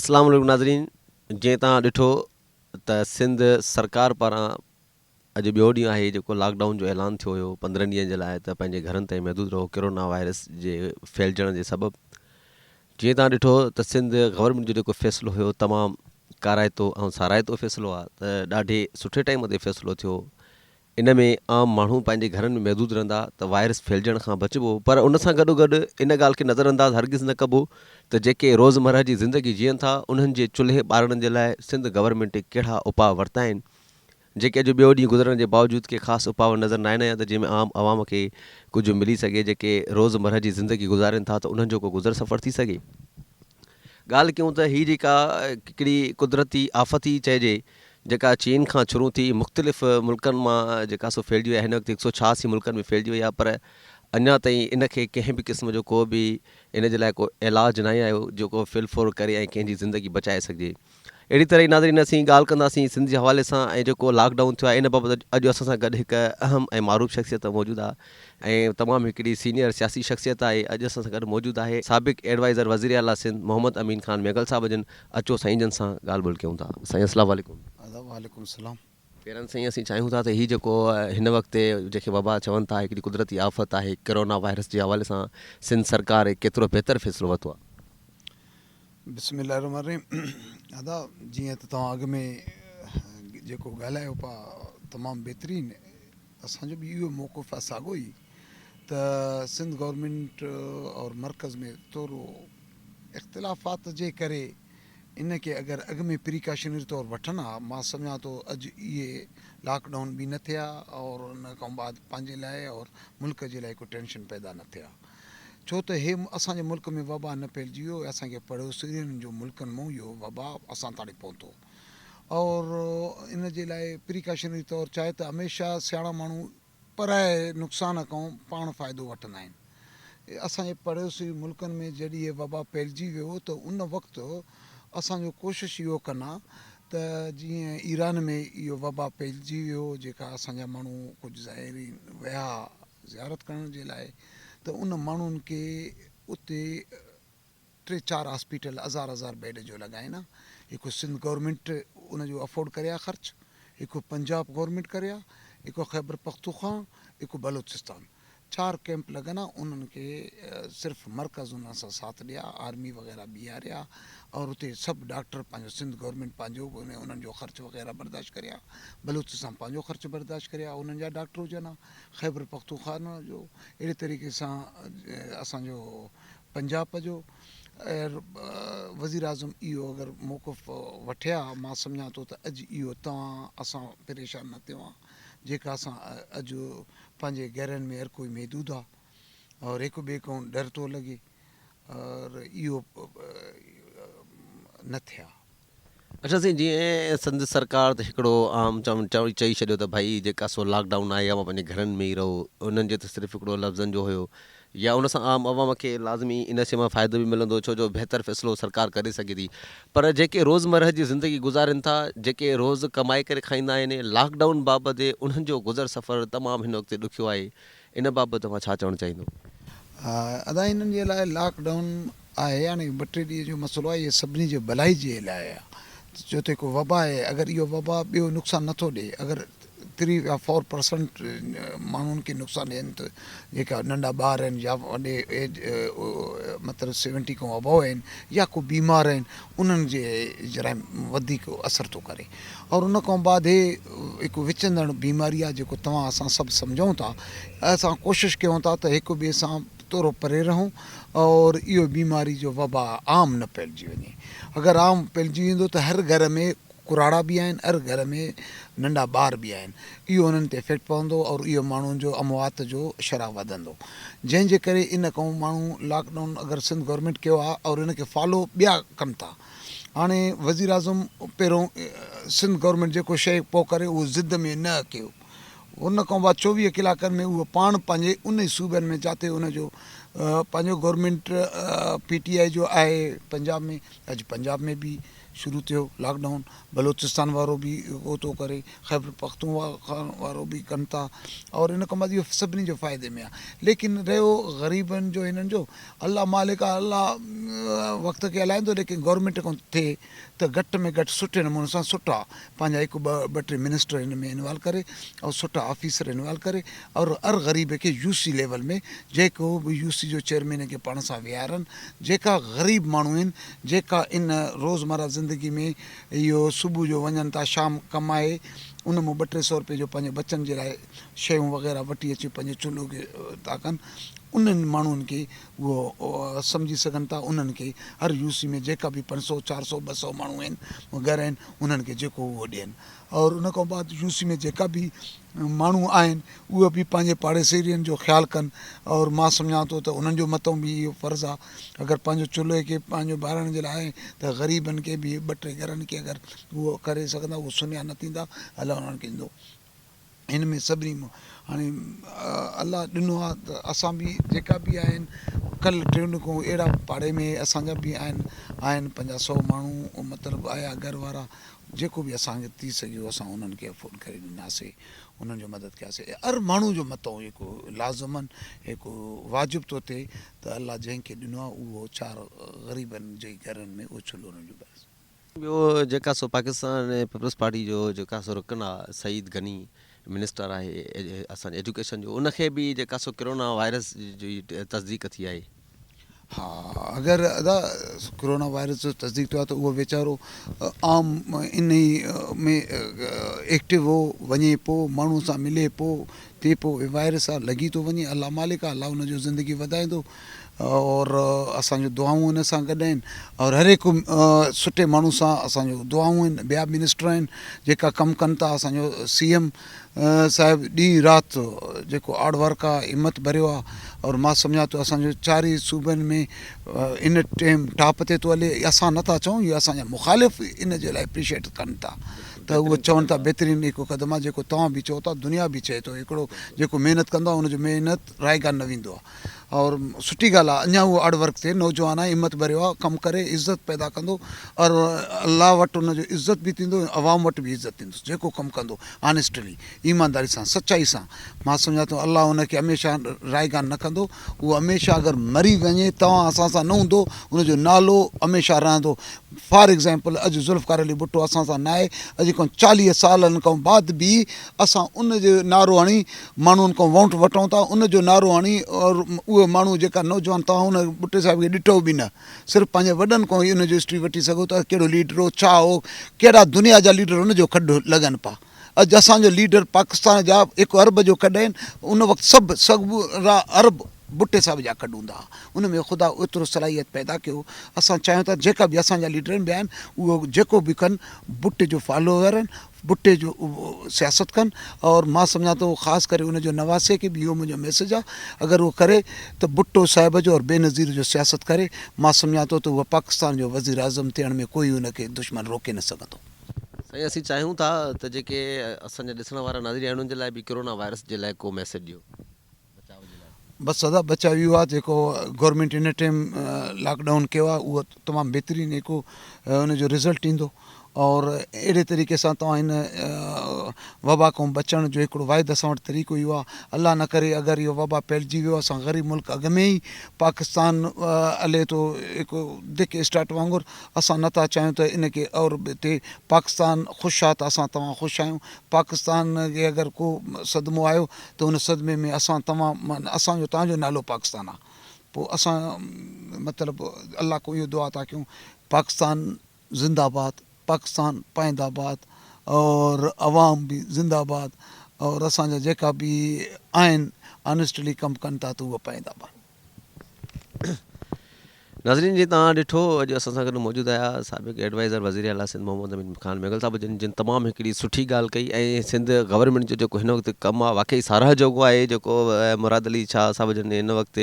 اسلام عليڪم ناظرين جئين توهان ڏٺو ته سنڌ سرڪار پاران اڄ ٻيو ڏينهن آهي جيڪو لاڪ ڊائون جو اعلان ٿيو هيو 15 ڏينهن جي لاء ته پنهنجي گهرن تائين محدود رهو ڪرونا وائرس جي ڦهلجڻ جي سبب جئين توهان ڏٺو ته سنڌ گورنمينٽ جو جيڪو فيصلو هيو تمام ڪارائتو ۽ سارائتو فيصلو آهي ته ڏاڍي سٺي ٽائيم تي فيصلو ٿيو ان ۾ عام ماڻهو پنهنجي گهرن ۾ محدود رهندا ته وائرس ڦهلجڻ کان بچبو پر ان سان گڏوگڏ ان ڳالهه کي نظرانداز هرگز نه ڪبو ته جيڪي روزمرهه جي زندگي جيئن ٿا انهن جي چلهي ٻارڻ جي لاء سنڌ گورنمينٽ ڪهڙا اپاء ورتا آهن جيڪي اڄ ٻيو ڏينهن گذرڻ جي باوجود ڪي خاص اپاء نظر ناهن آيا ته جنهن ۾ عام عوام کي ڪجهه ملي سگهي جيڪي روزمرهه جي زندگي گذارين ٿا ته انهن جو ڪو گذر سفر ٿي سگهي. ڳالهه ڪيون ته هي جيڪا هڪڙي قدرتي آفت ئي چئجي جيڪا چين کان شروع ٿي مختلف ملڪن مان جيڪا سو ڦهلجي وئي آهي هن وقت 186 ملڪن ۾ ڦهلجي وئي آهي پر اڃا تائين ان کي ڪنهن به قسم جو ڪو به ان جي لاء ڪو علاج ناهي آيو جيڪو في الفور ڪري ۽ ڪنهن جي زندگي بچائي سگهجي اهڙي طرح ناظرين اسين ڳالهه ڪنداسين سنڌ جي حوالي سان ۽ جيڪو لاڪ ڊائون ٿيو آهي ان بابت اڄ اسان سان گڏ هڪ اهم ۽ معروف شخصيت موجود آهي ۽ تمام هڪڙي سينيئر سياسي شخصيت آهي اڄ اسان سان گڏ موجود آهي سابق ايڊوائزر وزير اعليٰ سنڌ محمد امين خان مينگل صاحب جن اچو سائين جن سان ڳالهه ٻولهه ڪيون ٿا. سائين اسلام عليڪم. آداب وعليڪم السلام. پيرن سائين اسين چاهيون ٿا ته هي جيڪو هن وقت جنهن کي وبا چون ٿا هڪڙي قدرتي آفت آهي ڪرونا وائرس جي حوالي سان سنڌ سرڪار ڪيترو بهتر فيصلو ورتو آهي. بسم الله الرحمن الرحيم ادا جيئن ته توهان اڳ ۾ جيڪو ڳالهايو پا تمام بهترين اسان جو به اهو موقف آهي ساڳو ئي ته سنڌ گورنمينٽ اور مرڪز ۾ ٿورو اختلافات جي ڪري ان کي اگر اڳ ۾ پريڪاشنري طور وٺن ها مان سمجهان ٿو اڄ اهي لاڪ ڊائون به نه ٿئي ها اور ان کان بعد پنهنجي لاء اور ملڪ جي لاء ڪو ٽينشن پيدا نه ٿئي ها ڇو ته هي اسان جي ملڪ ۾ وبا نه ڦهلجي ويو اسان کي پڙوسرين جو ملڪن مون اهو وبا اسان تاڻي پهتو اور ان جي لاء پريڪاشنري طور چاهي ته هميشه سياڻا ماڻهو پرائي نقصان کان پاڻ فائدو وٺندا آهن. اسان جي پڙوسي ملڪن ۾ جڏهن هي وبا ڦهلجي ويو ته ان وقت اسان جو ڪوشش اهو ڪن ها ته جيئن ايران ۾ اهو وبا ڦهلجي ويو جيڪا اسان جا ماڻهو ڪجهه زائرين ويا زيارت ڪرڻ جي لاء ته ان ماڻهن کي اتي ٽي چار هاسپيٽل هزار هزار بيڊ جو لڳائين ها هڪ سنڌ گورنمينٽ ان جو افورڊ ڪري ها خرچ هڪ پنجاب گورنمينٽ ڪري ها هڪ خيبر پختونخوا هڪ بلوچستان چار ڪيمپ لڳن ها انهن کي صرف مرڪز انهن سان ساٿ ڏي ها آرمي وغيره بيهاري ها اور اتي سڀ ڊاڪٽر پنهنجو سنڌ گورنمينٽ پنهنجو انهن جو خرچ وغيره برداشت ڪري ها بلوچستان پنهنجو خرچ برداشت ڪري ها انهن جا ڊاڪٽر هجن ها خيبر پختونخوا جو اهڙي طريقي سان اسان جو پنجاب جو وزيراعظم اهو اگر موقف وٺي ها مان سمجهان ٿو ته اڄ اهو توهان اسان پريشان نه ٿيون ها جيڪا اسان اڄ پنهنجي گهرن ۾ هر ڪوئي محدود آ اور هڪ ٻئي کان ڊر ٿو لڳي اور اهو نه ٿئي ها. اڇا سائين جيئن سنڌ سرڪار ته هڪڙو عام چئي ڇڏيو ته ڀائي جيڪا سو لاڪ ڊائون آهي اوهان پنهنجي گهرن ۾ ئي رهو انهن جي ته صرف هڪڙو لفظن جو هيو يا ان سان عام عوام کي لازمي ان شي مان فائدو به ملندو ڇو جو بهتر فيصلو سرڪار ڪري سگهي ٿي پر جيڪي روز مرهه جي زندگي گذارين ٿا جيڪي روز ڪمائي ڪري کائيندا آهن لاڪ ڊائون بابت انهن جو گذر سفر تمام هن وقت ڏکيو آهي ان بابت اوهان ڇا چوڻ چاهيندو؟ ادا انهن جي لاء لاڪ ڊائون آهي هاڻي ٻه ٽي ڏينهن جو مسئلو آهي اهي سڀني جي ڀلائي جي لاء آهي ڇو ته هڪ وبا آهي اگر اهو وبا ٻيو نقصان نٿو ڏئي اگر ٿري يا فور پرسنٽ ماڻهن کي نقصان ڏين ته جيڪا ننڍا ٻار آهن يا وڏي ايج مطلب سيونٽي کان ابو آهن يا ڪو بيمار آهن انهن جي جرائم وڌيڪ اثر ٿو ڪري اور ان کان بعد هي هڪ وچندڙ بيماري آهي جيڪو توهان اسان سڀ سمجهون ٿا اسان ڪوشش ڪيون ٿا ته هڪ ٻئي سان ٿورو پري رهون اور اهو بيماري جو وبا عام نه ڦهلجي وڃي اگر عام ڦهلجي ويندو ته هر گهر ۾ ڪراڙا به آهن هر گهر ۾ ننڍا ٻار به آهن اهو انهن تي افيڪٽ پوندو اور اهو ماڻهن جو اموات جو شرح وڌندو جنهن جي ڪري ان کان ماڻهو لاڪ ڊائون اگر سنڌ گورنمينٽ ڪيو آهي اور ان کي فالو ٻيا ڪن ٿا هاڻي وزيراعظم پهريون سنڌ گورنمينٽ جيڪو شيء پو ڪري اهو ضد ۾ نه ڪيو ان کان بعد 24 ڪلاڪن ۾ اهو پاڻ پنهنجي ان صوبن ۾ جاتي ان جو پنهنجو گورنمينٽ پي ٽي آء جو آهي پنجاب ۾ اڄ پنجاب ۾ به شروع ٿيو لاڪ ڊائون بلوچستان وارو به اهو ٿو ڪري خيبر پختونخوا وارو به ڪن ٿا اور ان کان بعد اهو سڀني جو فائدي ۾ آهي ليڪن رهيو غريبن جو هنن جو الله مالڪ آهي الله وقت کي هلائيندو ليڪن گورنمينٽ کان ٿئي ته گهٽ ۾ گهٽ سٺي نموني سان سٺا پنهنجا هڪ ٻه ٻه ٽي منسٽر هن ۾ انوالو ڪري اور سٺا آفيسر انوالو ڪري اور هر غريب کي يو سي ليول ۾ جيڪو به يو سي جو چيئرمين کي پاڻ سان ويهارن جيڪا غريب ماڻهو آهن جيڪا ان روزمره زندگي ۾ اهو صبح جو وڃن ٿا شام ڪمائي ان مون ٻه ٽي سو روپيه جو پنهنجي ٻچن جي لاء شيون وغيره وٺي اچي پنهنجي چلهو کي ٿا ڪن انهن ماڻهن کي اهو سمجهي سگهن ٿا انهن کي هر يو سي ۾ جيڪا به پنج سو چار سو ٻه سو ماڻهو آهن گهر آهن انهن کي جيڪو اهو ڏين اور ان کان بعد يو سي ۾ جيڪا به ماڻهو آهن اهي به پنهنجي پاڙيسرين جو خيال ڪن اور مان سمجهان ٿو ته انهن جو مٿو به اهو فرض آهي اگر پنهنجو چلهي کي پنهنجو ٻارڻ جي لاء ته غريبن کي به ٻه ٽي گهرن کي اگر اهو ڪري سگهندا اهو سنيا نه ٿيندا الله انهن کي ڏيندو هن ۾ سڀني هاڻي الله ڏنو آهي ته اسان به جيڪا به آهن ڪل ٽيون کان اهڙا پاڙي ۾ اسان جا به آهن آهن پنجاهه سو ماڻهو مطلب آيا گهر وارا جيڪو به اسان کي ٿي سگهيو اسان انهن کي افورڊ ڪري ڏناسي انهن جو مدد ڪياسي هر ماڻهو جو متو هڪ لازمن هڪ واجب ٿو ٿئي ته الله جنهن کي ڏنو آهي اهو چار غريبن جي گهرن ۾ اهو چلهو انهن جو بس. ٻيو جيڪا سو پاڪستان پيپلز پارٽي جو جيڪا سو رڪن آ سعيد غني منسٽر آهي اسان جي ايجوڪيشن جو ان کي به جيڪا سو ڪرونا وائرس جي تصديق ٿي آهي. ها اگر ادا ڪرونا وائرس جو تصديق ٿيو آهي ته اهو ويچارو عام انهي ۾ ايڪٽو هو وڃي پو ماڻهو سان ملي پو ٿئي پو وائرس آ لڳي ٿو وڃي الله مالڪ آ الله ان جو زندگي وڌائيندو اور اسان جون دعائون ان سان گڏ آهن اور هر هڪ سٺي ماڻهو سان اسان جون دعائون آهن ٻيا منسٽر آهن جيڪا ڪم ڪن ٿا اسان جو سي ايم صاحب ڏينهن رات جيڪو هارڊ ورڪ آ همت ڀريو آ اور مان سمجهان ٿو اسان جو چار ئي صوبن ۾ ان ٽيم ٽاپ تي ٿو هلي اسان نٿا چئون اهو اسان جا مخالف ان جي لاء اپريشيٽ ڪن ٿا ته اهو چون ٿا بهترين هڪ قدم آ جيڪو توهان به چئو ٿا دنيا به چئي ٿو هڪڙو جيڪو محنت ڪندو آ ان جو محنت رائگان نه ويندو آ اور سٺي ڳالهه آ اڃا اهو هارڊ ورڪ ٿئي نوجوان آهي همت ڀريو آ ڪم ڪري عزت پيدا ڪندو اور الله وٽ ان جو عزت به ٿيندو ۽ عوام وٽ به عزت ٿيندس جيڪو ڪم ڪندو آنيسٽلي ايمانداري سان سچائي سان مان سمجهان ٿو الله ان کي هميشه رائگان نه ڪندو اهو هميشه اگر مري وڃي توهان اسان سان نه هوندو ان جو نالو هميشه رهندو فار ايگزامپل اڄ ذوالفقار علي ڀٽو اسان سان ناهي اڄ کان 40 سالن کان بعد به اسان ان جو نعرو هڻي ماڻهن کان ووٽ وٺون ٿا ان جو نعرو هڻي اور اهي ماڻهو جيڪا نوجوان توهان ان ڀٽي صاحب کي ڏٺو به نه صرف پنهنجي وڏن کان ئي ان جو هسٽري وٺي سگهو ٿا ڪهڙو ليڊر هو ڇا هو ڪهڙا دنيا جا ليڊر ان جو کڏ لڳن پيا اڄ اسان جو ليڊر پاڪستان جا هڪ ارب جو کڏ آهن ان وقت سڀ سڳورا ارب ڀٽي صاحب جا کڏ هوندا ها ان ۾ خدا ايترو صلاحيت پيدا ڪيو اسان چاهيون ٿا جيڪا به اسان جا ليڊر آهن ٻيا آهن اهو جيڪو به ڪن ڀٽي جو فالوور آهن ڀٽي جو سياست ڪن اور مان سمجهان ٿو خاص ڪري ان جو نواسي کي به اهو منهنجو ميسيج آهي اگر اهو ڪري ته ڀٽو صاحب جو اور بينظير جو سياست ڪري مان سمجهان ٿو ته اهو پاڪستان جو وزيراعظم ٿيڻ ۾ ڪوئي ان کي دشمن روڪي نه سگهندو. سائين اسين چاهيون ٿا ته جيڪي اسان جا ڏسڻ وارا ناظرين آهن انهن جي لاء به ڪرونا وائرس جي لاء ڪو ميسيج ڏيو بچاء جي لاء. بس ادا بچاء اهو آهي جيڪو گورنمينٽ هن ٽيم لاڪ ڊائون ڪيو آهي اهو تمام بهترين هڪ ان جو رزلٽ ايندو اور اهڙي طريقي سان توهان هن وبا کان بچڻ جو هڪڙو واحد اسان وٽ طريقو اهو آهي الله نه ڪري اگر اهو وبا ڦهلجي ويو اسان غريب ملڪ اڳ ۾ ئي پاڪستان هلي ٿو هڪ دڪ اسٽارٽ وانگر اسان نه ٿا چاهيون ته ان کي اور به ٿئي پاڪستان خوش آهي ته اسان توهان خوش آهيون پاڪستان کي اگر ڪو صدمو آيو ته ان صدمي ۾ اسان توهان اسان جو توهان جو نالو پاڪستان آهي پوء اسان مطلب الله کان اهو دعا ٿا ڪيون پاڪستان زنده باد پاڪستان پائنده باد اور عوام به زنده باد اور اسان جا جيڪا به آهن آنيسٽلي ڪم ڪن ٿا ته اهي پائنده باد. ناظرين جي توهان ڏٺو اڄ اسان سان گڏ موجود آيا سابق ايڊوائزر وزير اعليٰ سنڌ محمد امين خان مينگل صاحب جن جن تمام هڪڙي سٺي ڳالهه ڪئي ۽ سنڌ گورنمينٽ جو جيڪو هن وقت ڪم آهي واقعي ساراهه جوڳو آهي جيڪو مراد علي شاهه صاحب جن هن وقت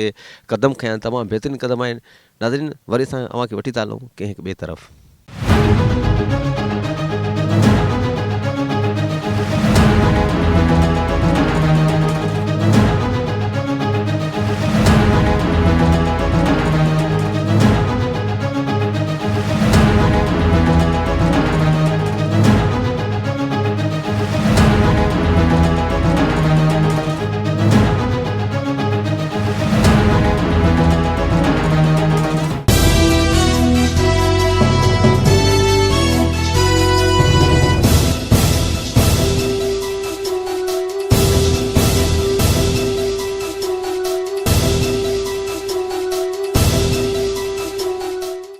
قدم کنيا آهن تمام بهترين قدم آهن ناظرين وري اسان اوهان کي وٺي ٿا هلون ڪنهن هڪ ٻئي طرف.